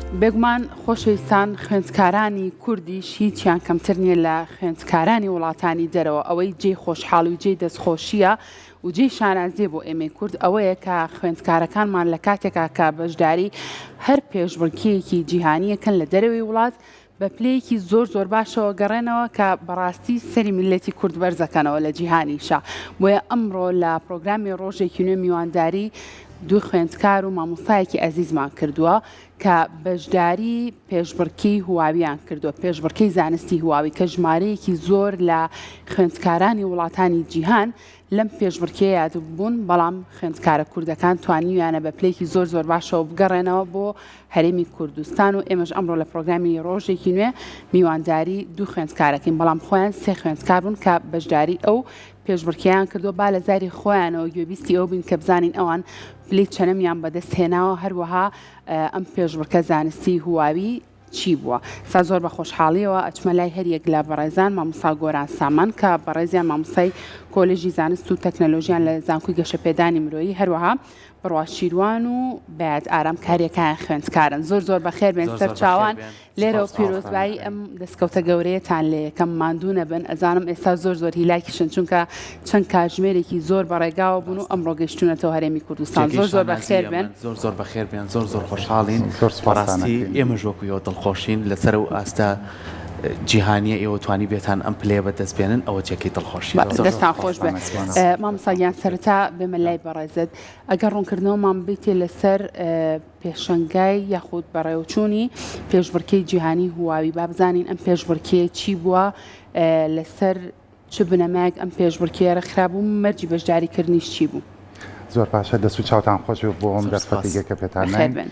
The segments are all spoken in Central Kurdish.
بێگومان خۆشەویستان خوێندکارانی کوردیش هیچیان کەمتر نییە لە خوێندکارانی وڵاتانی دەرەوە ئەوەی جێی خۆشحاڵی و جێی دەستخۆشییە و جێی شانازیە بۆ ئێمەی کورد ئەوەیە کە خوێندکارەکانمان لە کاتێکا کە بەشداری هەر پێشبڕکێیەکی جیهانیەکەن لە دەرەوەی وڵات بە پلەیەکی زۆر زۆر باشەوە گەڕێنەوە کە بەڕاستی سەری میللەتی کورد بەرزەکەنەوە لە جیهانیشا بۆیە ئەمڕۆ لە پرۆگرامی ڕۆژێکی نوێ میوانداری دوو خوێندکار و مامۆستایەکی ئەزیزمان کردووە کە بەشداری پێشبڕکێی هواویان کردووە، پێشبڕکێی زانستی هواوی کە ژمارەیەکی زۆر لە خوێندکارانی وڵاتانی جیهان لەم پێشبڕکێیە بوون، بەڵام خوێندکارە کوردەکان توانیویانە بە پلەیەکی زۆر زۆر باشەوە بگەڕێنەوە بۆ هەرێمی کوردستان و ئێمەش ئەمڕۆ لە پرۆگرامی ڕۆژێکی نوێ میوانداری دوو خوێندکارەکەین، بەڵام خۆیان سێ خوێندکار بوون کە بەشداری ئەو پێشبڕکێیان کردووە، با لە زاری خۆیانەوە گوێبیستی ئەوە بین کە بزانین ئەوان پلەی چەنەمیان بەدەست هێناوە، هەروەها ئەم پێشبڕکە زانستی هواوی چی بووە؟ سا زۆر بە خۆشحاڵیەوە ئەچمە لای هەریەک لە بەڕێزان مامۆستا گۆران سامان کە بەڕێزیان مامۆستای کۆلێژی زانست و تەکنەلۆژیان لە زانکۆی گەشەپێدانی مرۆیی هەروەها بڕوا شیروان و بەیاد ئارام کاریەکایان خوێندکارن زۆر زۆر بەخێر بێن زۆر زۆر سەرچاوان بەخێر بێن. لێرەوە سپاس مامۆستا پیرۆزبایی نەخێر. ئەم دەستکەوتە گەورەیەتان لێ یەکەم ماندوو نەبن ئەزانم ئێستا زۆر زۆر هیلاکیشن چونکە چەند کاتژمێرێکی زۆر بەڕێگاوە بوون و ڕاستە. ئەمڕۆ گەیشتوونەتەوە هەرێمی کوردستان جێگەی زۆر زۆر شانازییە بەخێر بێن. من زۆر زۆر بەخێر بێن زۆر زۆر خۆشحاڵین زۆر سوپاستان بەڕاستی ئەکەین. ئێمەش وەکو ئێوە دڵخۆشین لەسەر ئەو ئاستە جیهانیە ئێوە توانی بێتان ئەم پلەیە بەدەست بێنن ئەوە جێگەی دڵخۆشیە بەڵێ زۆر زۆر دەستان سوپاس. خۆش بێ. سوپاس. مامۆستا گیان سەرەتا بێمە لای بەڕێزت ئەگەر ڕوونکردنەوەمان بیتێ لەسەر پێشەنگای یاخود بەڕێوەچوونی پێشبڕکێی جیهانی هواوی با بزانین ئەم پێشبڕکێیە چی بووە لەسەر چ بنەمایەک ئەم پێشبڕکێیە ڕێکخرابوو مەرجی بەشداریکردنیش چی بوو؟ زۆر باشە دەست و چاوتان خۆش بێت بۆ ئەم زۆر سپاس. دەرفەتێکە کە پێتان بەخێر ناین. بێن.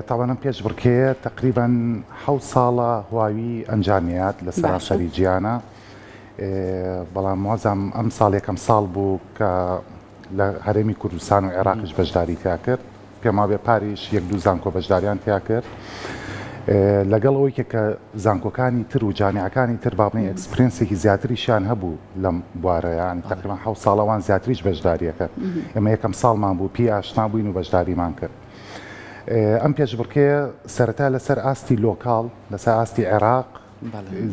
تاوان ئەم پێشبڕکێیە تەقریبەن حەوت ساڵە هواوی ئەنجامیات لە باشە. سەرانسەری جیهانا بەڵام وازم ئەم ساڵ یەکەم ساڵ بوو کە لە هەرێمی کوردستان و عێراقیش بەشداری تیا کرد پێم وابێ پاریش یەک دوو زانکۆ بەشداریان تیا کرد لەگەڵ ئەوەی کە کە زانکۆکانی تر و جامیعەکانی تر با بڵێین experience ێکی زیاتریشیان هەبوو لەم بوارە یانی تقریبا حەوت ساڵ ئەوان زیاتریش بەشداریەکە ئێمە یەکەم ساڵمان بوو پێی ئاشنا بووین و بەشداریمان کرد ئەم پێشبڕکێ سەرەتا لەسەر ئاستی local لەسەر ئاستی عێراق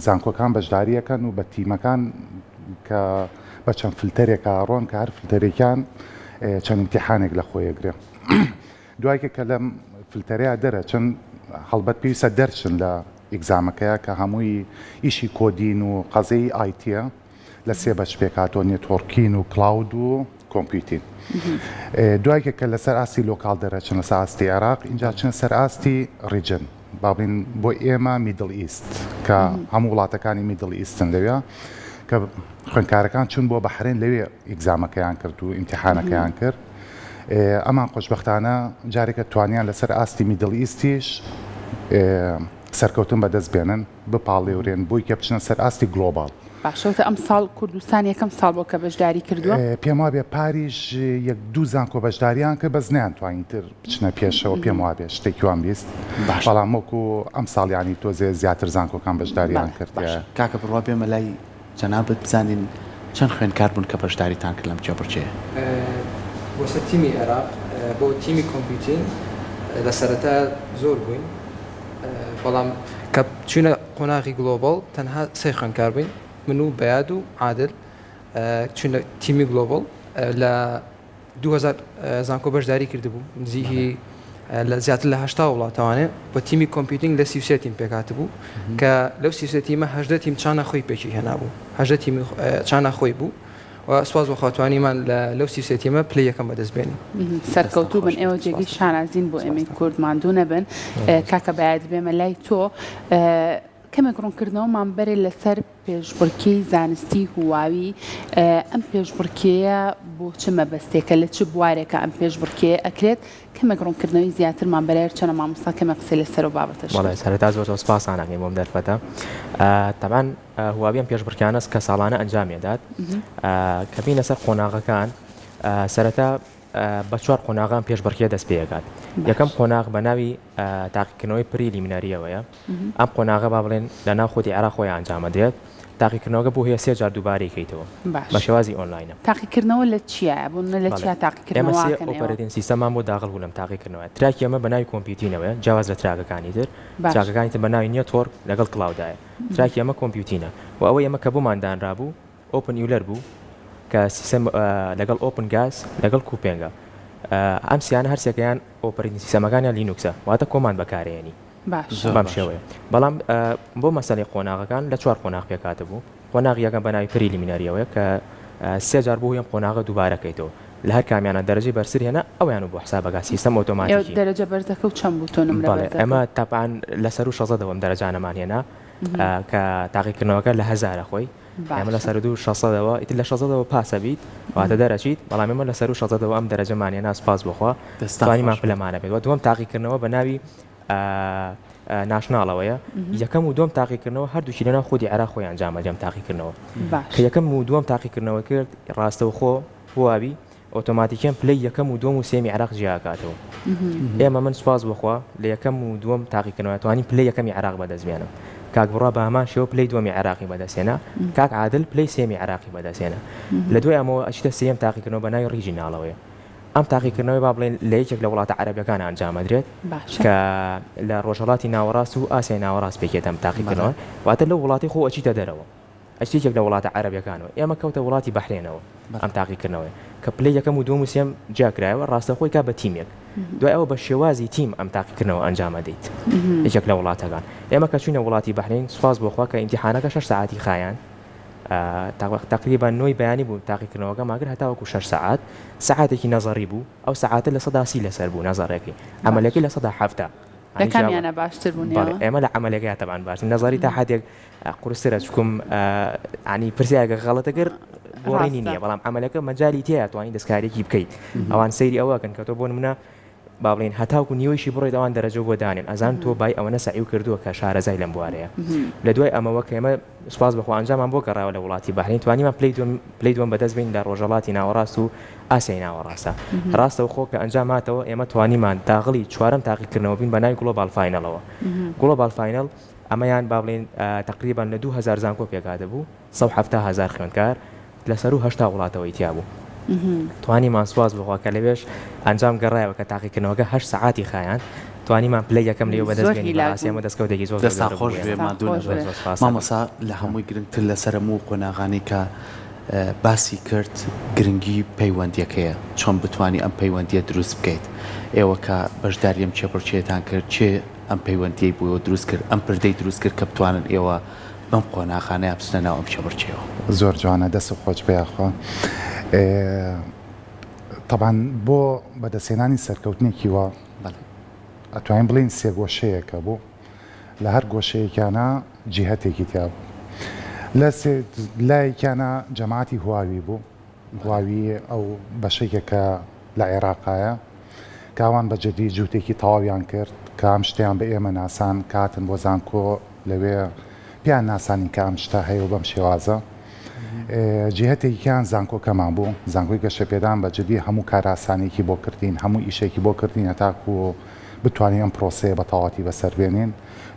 زانکۆکان بەشداریەکەن و بە تیمەکان کە بە چەند فلتەرێکا ڕۆن کە هەر فلتەرێکیان چەند ئیمتیحانێک لە خۆی ئەگرێ دوای کە لەم فلتەرەیە دەرەچن هەڵبەت پێویستە دەرچن لە exam ەکەیە کە هەمووی ئیشی coding و قەزیەی IT ە لە سێ بەش پێکهاتووە networking و cloud و computing دوای کە لەسەر ئاستی local دەرەچن لەسەر ئاستی عێراق ئینجا چنە سەر ئاستی region با بڵێین بۆ ئێمە Middle East کە هەموو وڵاتەکانی Middle East ن لەوێ کە خوێندکارەکان چون بۆ بەحرێن لەوێ exam ەکەیان کرد و ئیمتیحانەکەیان کرد ئەمان خۆشبەختانە جارێکە توانیان لەسەر ئاستی Middle East یش سەرکەوتن بەدەست بێنن بپاڵێورێن بۆی کە بچنە سەر ئاستی global. باشە وتە ئەمساڵ کوردستان یەکەم ساڵ بووە کە بەشداری کردووە؟ پێم وابێ پاریش یەک دوو زانکۆ بەشداریان کرد بەس نەیانتوانی تر بچنە پێشەوە پێم وابێ شتێکی وام 20 باشە. بەڵام وەکو ئەمساڵ یانی تۆزێ زیاتر زانکۆکان بەشداریان بەڵێ کرد. باشە کاکە بڕوا بێمە لای جەنابت بزانین چەند خوێندکار بوون کە بەشداریتان کرد لەم کێبڕکێیە؟ بۆ سەر تیمی عێراق بۆ تیمی computing لە سەرەتا زۆر بووین بەڵام کە چوینە قۆناغی global تەنها سێ خوێندکار بووین من و بەیاد و عادل چوینە تیمی global لە 2000 زانکۆ بەشداری کردبوو نزیکی لە زیاتر لە هەشتا وڵاتەوانێ بە تیمی computing لە 33 تیم پێکهاتبوو کە لەو 33 تیمە هەژدە تیم چانە خۆی پێکی هێنابوو هەژدە تیمی چانە خۆی بوو و سوپاس بۆ خوا توانیمان لە لەو 33 تیمە پلەی یەکەم بەدەست بێنین. سەرکەوتوو بن ئێوە جێگەی شانازین بۆ ئێمەی کورد ماندوو نەبن کاکە بایەت بێمە لای تۆ کەمێک ڕوونکردنەوەمان بەرێ لەسەر پێشبڕکێی زانستی هواوی ئەم پێشبڕکێیە بۆ چ مەبەستێکە لە چ بوارێکە ئەم پێشبڕکێیە ئەکرێت کەمێک ڕوونکردنەوەی زیاترمان بەرێ هەرچەنە مامۆستا کەمێک قسەی لەسەر ئەو بابەتەش بەڵێ کرد. سەرەتا زۆر زۆر سپاستان ئەکەین بۆ ئەم دەرفەتە تەبعەن هواوی ئەم پێشبڕکێیانەس کە ساڵانە ئەنجامی ئەدات کە بینە سەر قۆناغەکان سەرەتا بە چوار قۆناغ ئەم پێشبڕکێ دەست پێ ئەکات یەکەم قۆناغ بە ناوی تاقیکردنەوەی preliminary یەوەیە ئەم قۆناغە با بڵێن لە ناو خودی عێراق خۆی ئەنجامە درێت. تاقیکردنەوەکە بۆ هەیە سێ جار دووبارەی کەیتەوە بە شێوازی ئۆنلاینە. تاقیکردنەوە لە چیایە؟ بۆ نمونە لە چیا تاقیکردنەوە ئێمە سێ operating system مان بۆ داخل بوو لەم تاقیکردنەوە. track ی ئێمە بە ناوی computing ەوەیە جیاواز لە track ەکانی تر. track ەکانی تر بە ناوی network لەگەڵ cloud ایە. track ی ئێمە computing ە و ئەوەی ئێمە کە بۆمان دانرابوو openEuler بوو کە سیستەم لەگەڵ OpenGAS لەگەڵ K-Ping ە. ئەم سیانە هەرسێکەیان operating system ەکانیان Linux ە واتە command بەکارێنی. باشە. بەم شێوەیە بەڵام بۆ مەسەلەی قۆناغەکان لە چوار قۆناغ پێکهاتبوو قۆناغی یەکەم بە ناوی preliminary ەوەیە کە سێ جار بۆ ئەم قۆناغە دووبارە کەیتەوە لە هەر کامیانە دەرەجەی بەرزتر هێنا ئەویان و بۆ حسابەکە سیستەم ئۆتۆماتیکی دەرەجە بەرزەکە و چەند بوو تۆ نمرە بەڵێ ئێمە تەبعەن لە سەروو شەزەدەوە ئەم دەرەجانەمان هێنا کە تاقیکردنەوەکە لە هەزارە خۆی ئێمە لە سەروو شەسەدەوە ئیتر لە شەزەدەوە پاسە بیت واتە دەرەچیت بەڵام ئێمە لە سەروو شەزەدەوە ئەم دەرەجەمان هێنا سوپاس بۆ خوا توانیمان پلەمانە بێت وە دووەم تاقیکردنەوە بە ناوی national ەوەیە یەکەم و دووەم تاقیکردنەوە هەردووکی لەناو خودی عێراق خۆی ئەنجامە دەم تاقیکردنەوە کە یەکەم و دووەم تاقیکردنەوە کرد ڕاستەوخۆ هواوی ئۆتۆماتیکیان پلەی یەکەم و دووەم و سێمی عێراق جیاکاتەوە ئێمە من سوپاس بخوا لە یەکەم و دووەم تاقیکردنەوە توانی پلەی یەکەمی عێراق بەدەست بێنم کاک بڕا بە هەمان شێوە پلەی دووەمی عێراقی بەدەستێنا کاک عادل پلەی سێمی عێراقی بەدەستێنا لە دوای ئەمەوە ئەچیتە سێیەم تاقیکردنەوە بە ناوی regional ەوەیە ئەم تاقیکردنەوەی با بڵێین لە یەکێک لە وڵاتە عەرەبیەکان ئەنجام ئەدرێت کە لە ڕۆژهەڵاتی ناوەڕاست و ئاسیای ناوەڕاست پێکێت ئەم تاقیکردنەوە واتە لەو وڵاتی خۆ ئەچیتە دەرەوە ئەچیتە یەکێک لە وڵاتە عەرەبیەکانەوە ئێمە کەوتە وڵاتی بەحرێنەوە ئەم تاقیکردنەوەی کە پلەی یەکەم و دووەم و سێم جیاکرایەوە ڕاستەخۆی کا بە تیمێک دوای ئەوە بە شێوازی تیم ئەم تاقیکردنەوە ئەنجام ئەدەیت یەکێک لە وڵاتەکان ئێمە کە چوینە وڵاتی بەحرین سوپاس بۆ خوا کە ئیمتیحانەکە شەش سەعاتی خایاند تەقریبەن نۆی بەیانی بوو تاقیکردنەوەکەمان کرد هەتاوەکو شەش سەعات، سەعاتێکی نەزەڕی بوو، ئەو سەعاتە 30% لەسەر بوو نەزەڕەکەی، عەمەلیەکەی 70% لە کامیانە باشتر بوون ئێوە؟ بەڵێ ئێمە لە عەمەلیەکەیا تەبعەن باشترین، نەزەڕی تا حەدێک قورسترە چونکم یانی پرسیارێکە غەڵەتە کرد گۆڕینی نییە، بەڵام عەمەلیەکە مەجالی تێیە توانی دەستکاریەکی بکەیت، ئەوان سەیری ئەوە ئەکەن کە تۆ بۆ نمونە با بڵێین هەتاوکو نیوەیشی بڕۆیت ئەوان دەرەجەو بۆ دانێن ئەزان تۆ بای ئەوەنە سەعیو کردووە کە شارەزای لەم بوارەیە لە دوای ئەمەوە کە ئێمە سوپاس بەخوا ئەنجامان بۆ گەڕایەوە لە وڵاتی بەحرین توانیمان پلەی دووەم پلەی دووەم بەدەست بین لە ڕۆژهەڵاتی ناوەڕاست و ئاسیای ناوەڕاستە ڕاستەوخۆ کە ئەنجام هاتەوە ئێمە توانیمان داغڵی چوارەم تاقیکردنەوە بین بە ناوی global final ەوە global final ئەمەیان با بڵێین تەقریبەن لە 2000 زانکۆ پێکهاتبوو 170 هەزار خوێندکار لە سەروو 80 وڵاتەوەی تیا بوو. توانیمان سوپاس بۆ خوا کە لەوێش ئەنجام گەڕایەوە کە تاقیکردنەوەکە هەشت سەعاتی خایاند توانیمان پلەی یەکەم لێوە بەدەست زۆر بێنین هیلاک بەڕاستی بووم. ئەمە دەستکەوتێکی زۆر زۆر دەستان گەورە خۆش بوو بێ دەستان ماندوو خۆش نەبن. بێ. زۆر زۆر سوپاس دەکەم. مامۆستا لە هەمووی گرنگتر لەسەر هەموو قۆناغانەی کە باسی کرد گرنگی پەیوەندیەکەیە چۆن بتوانی ئەم پەیوەندیە دروست بکەیت ئێوە کە بەشداری ئەم کێبڕکێیەتان کرد کێ ئەم پەیوەندیەی بۆ دروست کرد ئەم پردەی دروست کرد کە بتوانن ئێوە بەم قۆناغانەیا بچنە ناو ئەم کێبڕکێیەوە. زۆر جوانە دەست خۆش بێ یاخوا تەبعەن بۆ بەدەستهێنانی سەرکەوتنێکی وا ئەتوانین بڵێین سێگۆشەیەکە بوو لە هەر گۆشەیەکیانە جیهەتێکی تیا بوو لە سێ لایەکیانە جەماعەتی هواوی بوو هواوی ئەو بەشێکە کە لە عێراقایە کە ئەوان بە جدی جووتێکی تەواویان کرد کە ئەم شتەیان بە ئێمە ناسان کە هاتن بۆ زانکۆ لەوێ پێیان ناسانین کە ئەم شتە هەیە و بەم شێوازە. جیهەتێکیان زانکۆکەمان بوو، زانکۆی گەشەپێدان بە جدی هەموو کارئاسانیەکی بۆ کردین، هەموو ئیشێکی بۆ کردین هەتاکوو بتوانین ئەم پرۆسەیە بە تەواوەتی بەسەر بێنین.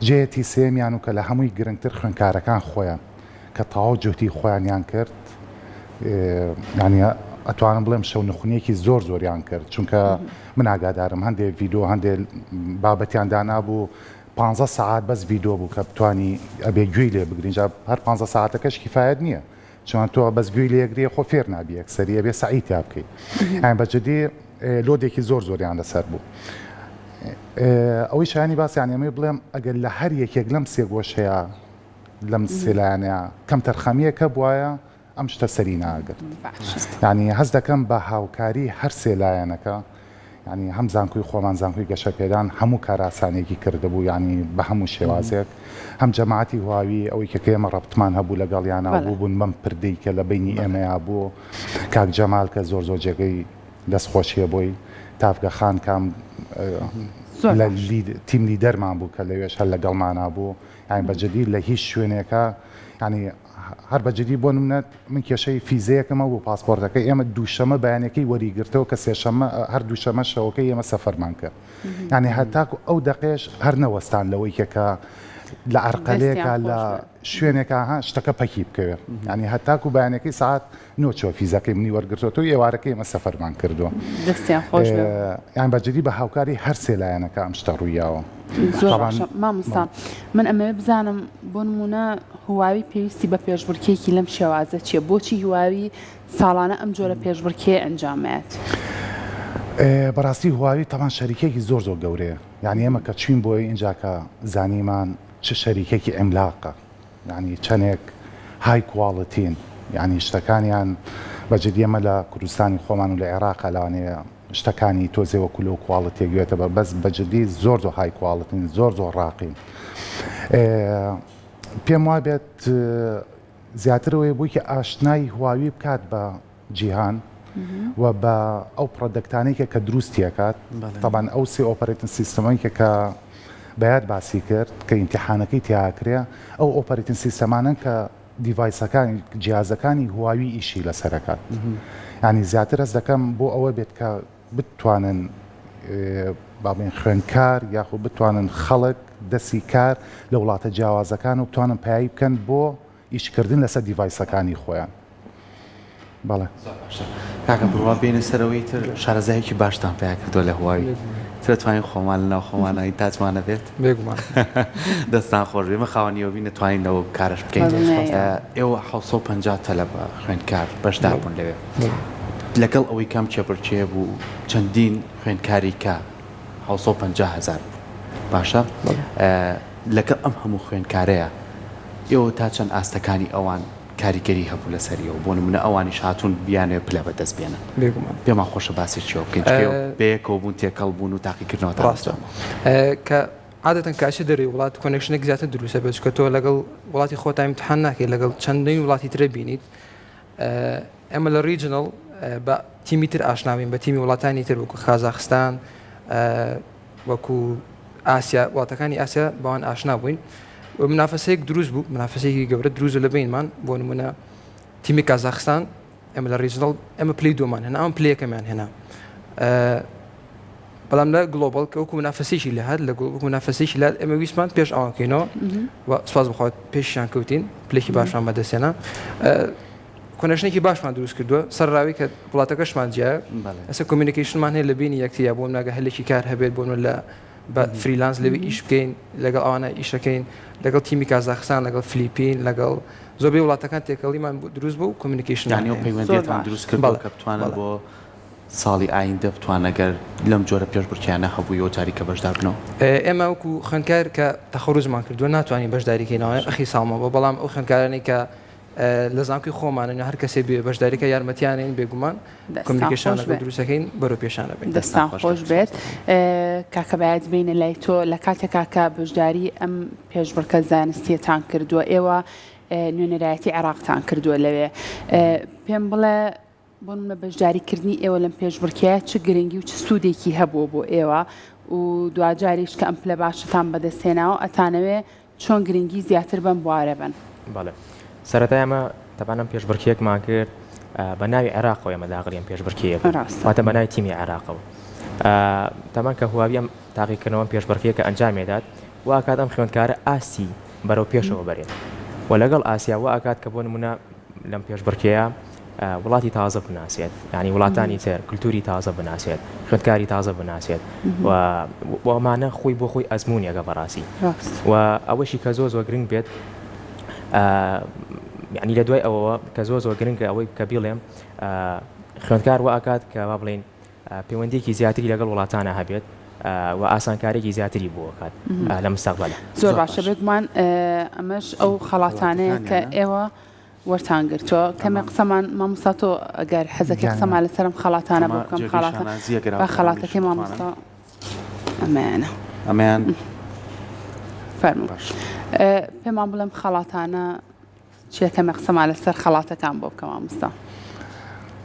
جێیەتی سێیەمیان و کە لە هەمووی گرنگتر خوێندکارەکان خۆیان کە تەواو جوهدی خۆیانیان کرد، یانی ئەتوانم بڵێم شەونخونیەکی زۆر زۆریان کرد، چونکە من ئاگادارم هەندێ ڤیدۆ هەندێ بابەتیان دانابوو پانزە سەعات بەس ڤیدۆ بوو کە بتوانی ئەبێ گوێی لێ بگری جا هەر پانزە سەعاتەکەش کیفایەت نییە چۆن تۆ بەس گوێی لێ گری خۆ فێر نابی یەکسەری ئەبێ سەعی تیا بکەی یان بە جدی load ێکی زۆر زۆریان لەسەر بوو ئەوەی شایانی باس یان ئەمەی بڵێم ئەگەر لە هەر یەکێک لەم سێ گۆشەیە لەم سێ لایەنەیە کەمتەرخەمییەکە بوایە ئەم شتە سەری ناگرت یانی هەست دەکەم بە هاوکاری هەر سێ لایەنەکە یانی هەم زانکۆی خۆمان زانکۆی گەشەپێدان هەموو کارئاسانیەکی کردبوو یانی بە هەموو شێوازێک هەم جەماعەتی هواوی ئەوەی کە ئێمە ڕەبتمان هەبوو لەگەڵیانا بوو بوون بەم پردەی کە لە بەینی ئێمەیا بوو کاک جەمال کە زۆر زۆر جێگەی دەستخۆشیە بۆی تاڤگە خان کام لە team leader مان بوو کە لەوێش هەر لەگەڵمانا بوو یانی بە جدی لە هیچ شوێنێکە یانی هەر بە جدی بۆ نمونە من کێشەی فیزەیەکم هەبوو پاسپۆرتەکەی ئێمە دووشەمە بەیانەکەی وەریگرتەوە کە سێشەمە هەر دووشەمە شەوەکەی ئێمە سەفەرمان کرد یانی هەتاکو ئەو دەقێش هەر نەوەستان لەوەی کە کە. لە عەرقەلێکا لە شوێنێکا ها شتەکە پەکی بکەوێ یانی هەتاکو بەیانەکەی سەعات نۆ چوە فیزەکەی منی وەرگرتۆتەوە ئێوارەکەی ئێمە سەفەرمان کردووە دەستیان خۆش بێ یان بە جدی بە هاوکاری هەر سێ لایەنەکە ئەم شتە ڕوویاوە زۆر باشە مامۆستا من ئەمەوێ بزانم بۆ نمونە هواوی پێویستی بە پێشبڕکێکی لەم شێوازە چییە بۆچی هواوی ساڵانە ئەم جۆرە پێشبڕکێ ئەنجامێت؟ بەڕاستی هواوی تەمان شەریکێکی زۆر زۆر گەورەیە یعنی ئێمە کە چوین بۆی ئینجا کە زانیمان چ شەریکێکی عیملاقە یانی چەنێک high quality ن یانی شتەکانیان بە جدی ئێمە لە کوردستانی خۆمان و لە عێراقا لەوانەیە شتەکانی تۆزێ وەکو لەو quality ە گوێتە بە بەس بە جدی زۆر زۆر high quality ن زۆر زۆر ڕاقین پێم وابێت زیاترەوەی بووی ئاشنای هواوی بکات بە جیهان و بە ئەو product انەی کە کە دروستی ئەکات تەبعەن ئەو سێ operating system ەی کە کە بەیاد باسی کرد کە ئیمتیحانەکەی تیا ئەکرێ ئەو operating system انەن کە device ەکانی جیازەکانی هواوی ئیشی لەسەر ئەکات یانی زیاتر هەست دەکەم بۆ ئەوە بێت کە بتوانن با بڵێین خوێندکار یاخود بتوانن خەڵک دەسی کار لە وڵاتە جیاوازەکان و بتوانن پایی بکەن بۆ ئیشکردن لەسەر device ەکانی خۆیان بەڵێ. زۆر باشە کاکە بڕوا بێنە سەرەوەی تر شارەزایەکی باشتان پیا کردووە لە هواوی تر توانین خۆمان لەناو خۆمانە ئینتاجمان نەبێت بێگومان دەستان خۆش بێ ئێمە خاوەنی ئەوە بین نەتوانین لەوە کارەش بکەین ئێوە 750 تەلەبە خوێندکار بەشدار بوون لەوێ لەگەڵ ئەوەی کەم کێبڕکێ بوو چەندین خوێندکاری کە 750 هزار بوو باشە لەگەڵ ئەم هەموو خوێندکارەیا ئێوە تا چەند ئاستەکانی ئەوان کاریگەری هەبوو لەسەر ئێوە بۆ نمونە ئەوانیش هاتوون بیانەوێ پلە بەدەست بێنن بێگومان پێمان خۆشە باسێکی ئەوە بکەین چونکە ئێوە بەیەکەوە بوون تێکەڵ بوون و تاقیکردنەوەتان ڕاستە کە عادەتەن کە ئەچێت دەرەوەی وڵات connection ێک زیاتر دروستە بێت چونکە تۆ لەگەڵ وڵاتی خۆتا ئیمتحان ناکەیت لەگەڵ چەندین وڵاتی ترە بینیت ئێمە لە regional بە تیمی تر ئاشناوین بە تیمی وڵاتانی تر وەکو خازاخستان وەکو ئاسیا وڵاتەکانی ئاسیا بەوان ئاشنا بووین و منافەسەیەک دروست بوو منافەسەیەکی گەورە دروست لە بینمان بۆ نمونە تیمی کازاخستان ئێمە لە regional ئێمە پلی دووەمان هێنا ئەم پلی یەکەمیان هێنا بەڵام لە global کە وەکو منافەسێکی لە هەر لە وەکو منافەسێکی لات ئێمە ویستمان پێش ئەوان کەینەوە و سپاس بخوات پێشیان کەوتین پلێکی باشمان بەدەستێنا connection ێکی باشمان دروست کردووە سەرڕاوی کە وڵاتەکەشمان جیایە ئەسە communication مان هەیە لە بینی یەکتریا بۆ ناگە هەلێکی کار هەبێت بۆ لە بە freelance لەوێ ئیش بکەین لەگەڵ ئەوانە ئیشەکەین لەگەڵ تیمی کازاخستان لەگەڵ فلیپین لەگەڵ زۆربەی وڵاتەکان تێکەڵیمان دروست بوو communication یانی ئەو پەیوەندیتان دروست کردووە کە بتوانن بۆ ساڵی ئایندە بتوان ئەگەر لەم جۆرە پێشبڕکێیانە هەبوویەوە جاری کە بەشدار بنەوە؟ ئێمە وەکو خوێندکار کە تەخەروجمان کردووە ناتوانین بەشداری کەین ئەوانە ئەخی ساڵمان بووە بەڵام ئەو خوێندکارانەی کە لە زانکۆی خۆمانن هەر کەسێ بێ بەشداریکە یارمەتیانین بێگومان communication لەگەڵ دروستەکەین بەرەو پێشانە بین. دەستان خۆش بێت کاکە بایەت بینە لای تۆ لە کاتێکا کە بەشداری ئەم پێشبڕکە زانستیەتان کردووە ئێوە نوێنەرایەتی عێراقتان کردووە لەوێ پێم بڵێ بۆ نمونە بەشداری کردنی ئێوە لەم پێشبڕکێیە چ گرنگی و چ سوودێکی هەبووە بۆ ئێوە و دواجاریش کە ئەم پلە باشەتان بەدەست هێناوە ئەتانەوێ چۆن گرنگی زیاتر بەم بوارە بەن؟ بەڵێ سەرەتا ئێمە تەبعەن ئەم پێشبڕکێیەکمان کرد بە ناوی عێراقەوە ئێمە داخلی ئەم پێشبڕکێیە بووین ڕاستە. واتە بە ناوی تیمی عێراقەوە تەبعەن کە هواوی ئەم تاقیکردنەوە ئەم پێشبڕکێیە کە ئەنجامی دات وا ئەکات ئەم خوێندکارە ئاستی بەرەو پێشەوە بەرێت و لەگەڵ ئاسیا وا ئەکات کە بۆ نمونە لەم پێشبڕکێیە وڵاتی تازە بناسێت یانی وڵاتانی تر کلتوری تازە بناسێت خوێندکاری تازە بناسێت و ئەمانە خۆی بۆ خۆی ئەزمونێکە بەڕاستی و ئەوەشی کە زۆر زۆر گرنگ بێت یعنی لە دوای ئەوەوە کە زۆر زۆر گرنگە ئەوەی کە بیڵێم خوێندکار واکات کە با بڵین پەیوەندیەکی زیاتری لەگەڵ وڵاتانە هەبێت و ئاسانکاریەکی زیاتری بۆ ئەکات لە مستەقبەلا. زۆر باشە بێگومان ئەمەش ئەو خەڵاتانەیە کە ئێوە وەرتان گرتووە کەمێ قسەمان مامۆستا تۆ ئەگەر حەزەکەی قسەمان لەسەر ئەم خەڵاتانە بۆ بکەم خەڵاتە با خەڵاتەکەی مامۆستا ئەمەیانە ئەمەیان فەرموو پێمان بڵێم خەڵاتانە چیە کەمێ قسەمان لەسەر خەڵاتەکان بۆ بکە مامۆستا.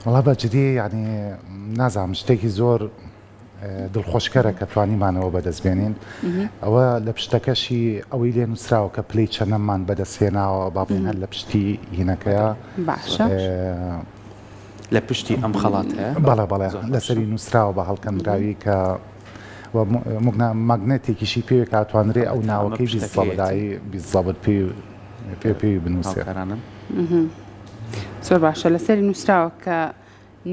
وەڵا بە جدی یعنی نازانم شتێکی زۆر دڵخۆشکەرە کە توانیمانەوە بەدەست بێنین ئەوە لە پشتەکەشی ئەوەی لێ نووسراوە کە پلەی چەنەممان بەدەستهێناوە با بڵێن هەر لە پشتی هینەکەیە باشە لە پشتی ئەم خەڵاتەیە بەڵێ بەڵێ لەسەری نووسراوە بە هەڵکەندراوی کە. و مەگنێتێکیشی پێوێ کە ئەتوانرێ ئەو ناوەکەی بیزەبدایی بیزەبت پێ پێ پێی بنووسێ. زۆر باشە لەسەری نووسراوە کە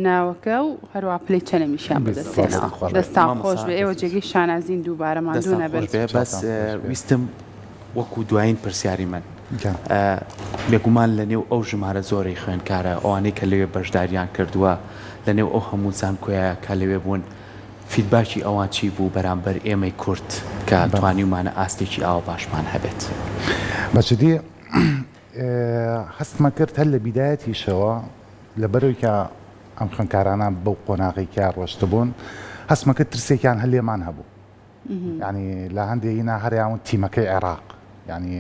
ناوەکە و هەروە پلەی چەنەمیشیان بەدەستهێناوە. دەستان خۆش بێ ئێوە جێگەی شانازین دووبارە ماندوو نەبن. بەس ویستم وەکو دوایین پرسیاری من بێگومان لە نێو ئەو ژمارە زۆرەی خوێندکارە ئەوانەی کە لەوێ بەشداریان کردووە لە نێو ئەو هەموو زانکۆیە کە لەوێ بوون feedback ی ئەوان چی بوو بەرامبەر ئێمەی کورد کە توانیومانە ئاستێکی ئاوا باشمان هەبێت؟ بە جدی هەستمە کرد هەر لە بیدایەتیشەوە لەبەرئەوەی کە ئەم خوێندکارانە بەو قۆناغەی کە ڕۆشتبوون هەستمە کرد ترسێکیان هەر لێمان هەبوو یعنی لە هەندێ هینا هەریان تیمەکەی عێراق یعنی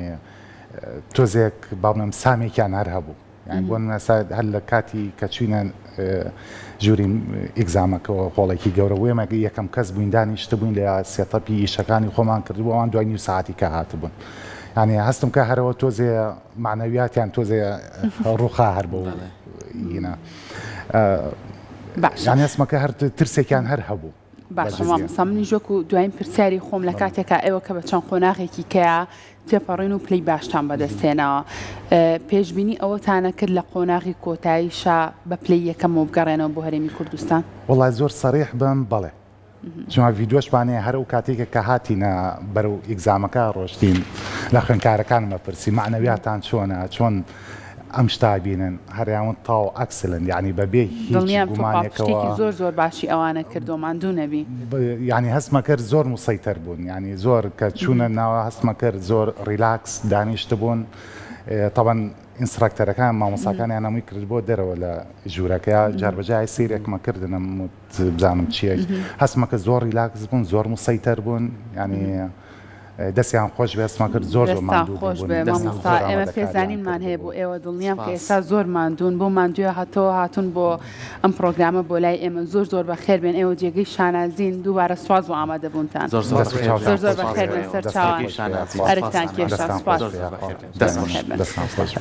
تۆزێک با بڵێم سامێکیان هەر هەبوو یعنی بۆ نمونە هەر لە کاتی کە چوینە ژووری exam ەکەوە هۆڵێکی گەورە بوو ئێمە یەکەم کەس بووین دانیشتبووین لە setup ی ئیشەکانی خۆمان کردبوو ئەوان دوای نیو ساعەتی کە هاتبوون یعنی هەستم کە هەرەوە تۆزێ مەعنەویاتیان تۆزێ ڕووخا هەر بۆ هینا باشە یعنی هەستمەکە هەر ترسێکیان هەر هەبوو باشە مامۆستا منیش وەکو دوایین پرسیاری خۆم لە کاتێکا ئێوە کە بە چەند قۆناغێکی کەیا تێپەڕین و پلەی باشتان بەدەستهێناوە پێشبینی ئەوەتانە کرد لە قۆناغی کۆتاییشا بە پلەی یەکەمەوە بگەڕێنەوە بۆ هەرێمی کوردستان؟ وەڵا زۆر سەریح بم بەڵێ چونکە ڤیدیۆشمان هەیە هەر ئەو کاتێکە کە هاتینە بەرەو exam ەکە ڕۆشتین لە خوێندکارەکانم ئەپرسی مەعنەویاتان چۆنە چۆن ئەم شتە ئەبینن هەریان وت تاو excellent یانی بەبێ هیچ دڵنیام تۆ گومانێکەوە پاڵپشتێکی زۆر زۆر باشی ئەوانە کردووە ماندوو نەبی. یانی هەستمە کرد زۆر موسەیتەر بوون یانی زۆر کە چوونە ناوە هەستمە کرد زۆر relax دانیشتبوون تەبەن instructor ەکان مامۆساکانیان هەمووی کردبووە دەرەوە لە ژوورەکەیا جاربەجای سەیرێکمە کردنم بزانم چیە هەستمە کرد زۆر ریلاکس بوون زۆر مسەیتەر بوون ینی دەستیان خۆش بێ هەستمە کرد زۆر زۆر دەستان ماندوو خۆش بوون بێ دەستان مامۆستا زۆر ئێمە ئامادەکاریان پێزانینمان هەیە بۆ کردبوو ئێوە دڵنیام کە سپاس. ئێستا زۆر ماندوون بۆ ماندووە هاتەوە هاتوون بۆ ئەم پڕۆگرامە بۆ لای ئێمە زۆر زۆر بەخێر بێن ئێوە جێگەی شانازین دووبارە سواز بۆ ئامادەبوونتان زۆر زۆر دەست و بەخێر چاوتان زۆر زۆر خۆش بەخێر بێ بێن دەستان سەرچاوان خۆش بێ شانازی ئەرکتان سپاستان کێشا دەستان سپاس خۆش زۆر بێ زۆر بەخێر بێن زۆر دەست خۆش بەخێر بن دەستان خۆش بێ.